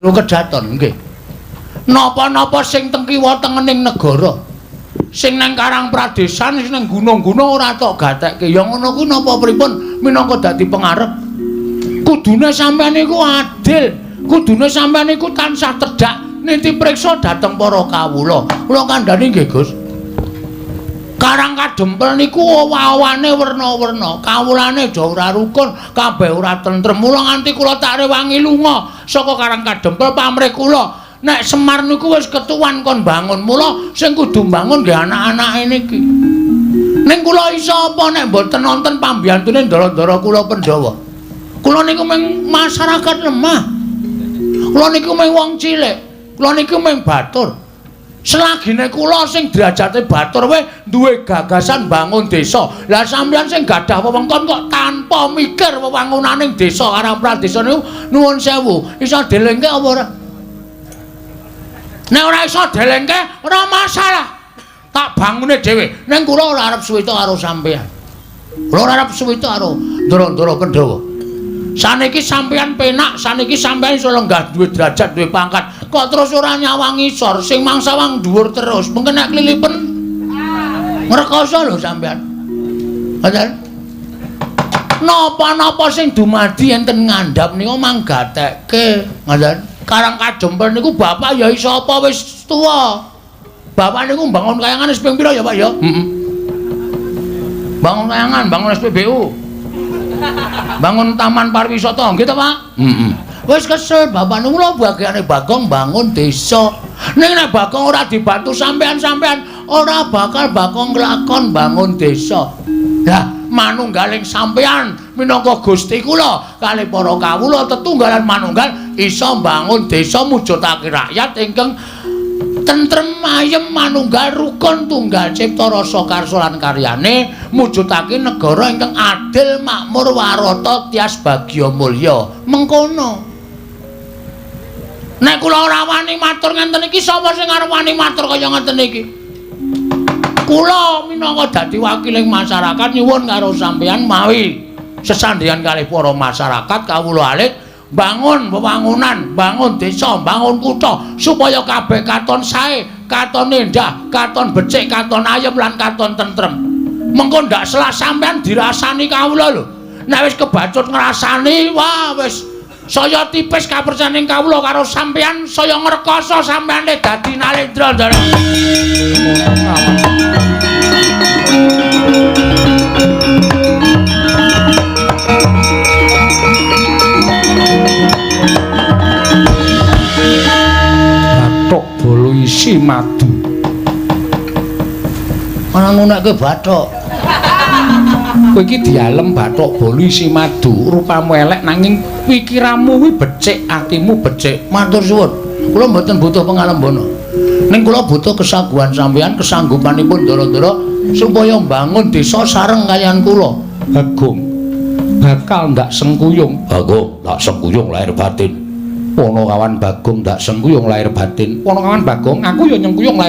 Lho kedaton nggih. Napa-napa sing teng kiwa tengening negara, sing nang Karang Pradesan, sing nang gunung-gunung ora tok gatekke. Ya ngono kuwi napa pripun minangka dadi pengarep? Kudune sampeyan niku adil, kudune sampeyan niku tansah tedhak niti priksa dhateng para kawula. Kula kandhani nggih, Gus. Karang Kadempel niku owah-owane werna-werna, kawulane aja ora rukun, kabeh ora tentrem. Mula nganti kula tak rewangi lunga saka Karang Kadempel pamrih kula. Nek Semar niku wis ketuwan kon bangun, mula sing kudu bangun nggih anak-anake niki. Ning kula iso apa nek mboten nonton pambiyantune ndara-ndara kula Pandhawa. Kula niku mung masyarakat lemah. Kula niku mung wong cilik. Kula niku mung batur. Selagine kula sing derajate batur wae duwe gagasan bangun desa. Lah sampeyan sing gadah wewengkon kok tanpa mikir wewangunaning desa Karang Pradesa niku nuwun sewu, iso delengke apa ora? Nek ora iso delengke ora masalah. Tak bangune dhewe. Ning kula ora arep suwita karo sampeyan. Kula ora arep suwita karo ndara-ndara Pandhawa. Saniki sampeyan penak, saniki sampeyan iso lenggah duwe derajat, duwe pangkat. Kok terus ora nyawang ngisor, sing mangsawang dhuwur terus. Mungkin nek klilipen ngrekoso lho sampeyan. Ngoten. Napa-napa sing dumadi enten ngandhap niku manggatekke, ngoten. Karang Kadempel niku bapak ya iso apa wis tuwa. Bapak niku mbangun kayangan wis ping pira ya, Pak ya? Heeh. Bangun kayangan, bangun SPBU. Bangun taman pariwisata, nggih ta, Pak? Heeh. Wis kesel bapak niku lho bagiane Bagong bangun desa. Ning nek Bagong ora dibantu sampean-sampean, ora bakal Bagong nglakon bangun desa. Lah, manunggaling sampean minangka Gusti kula kalih para kawula tetunggalan manunggal iso mbangun desa mujudake rakyat ingkang tentrem ayem manunggal rukun tunggal cipta rasa karsa lan karyane mujudake negara ingkang adil makmur warata tias bagya mulya. Mengkono. Nek kula ora wani matur ngenten iki, sapa sing arep wani matur kaya ngenten iki? Kula minangka dadi wakiling masyarakat nyuwun karo sampeyan mawi sesandheyan kalih para masyarakat kawula alit bangun wewangunan, bangun desa, bangun kutha supaya kabeh katon sae, katon endah, katon becik, katon ayem lan katon tentrem. Mengko ndak selak sampean dirasani kawula lho. Nek wis kebacut ngrasani, wah wis saya tipis kapercayaning kawula karo sampean, saya ngrekoso sampeane dadi Nalendra, Ndara. Bathok bolo isi madu. Ora ngunekke bathok. Kowe iki dialem bathok bolo isi madu, rupamu elek nanging pikiranmu kuwi becik, atimu becik. Matur suwun. Kula mboten butuh pengalembono. Ning kula butuh kesaguhan sampeyan, kesanggupanipun ndara-ndara supaya mbangun desa sareng kaliyan kula. Bagong bakal ndak sengkuyung. Bagong ndak sengkuyung lahir batin. Ponokawan Bagong ndak sengkuyung lahir batin. Ponokawan Bagong, aku ya nyengkuyung lahir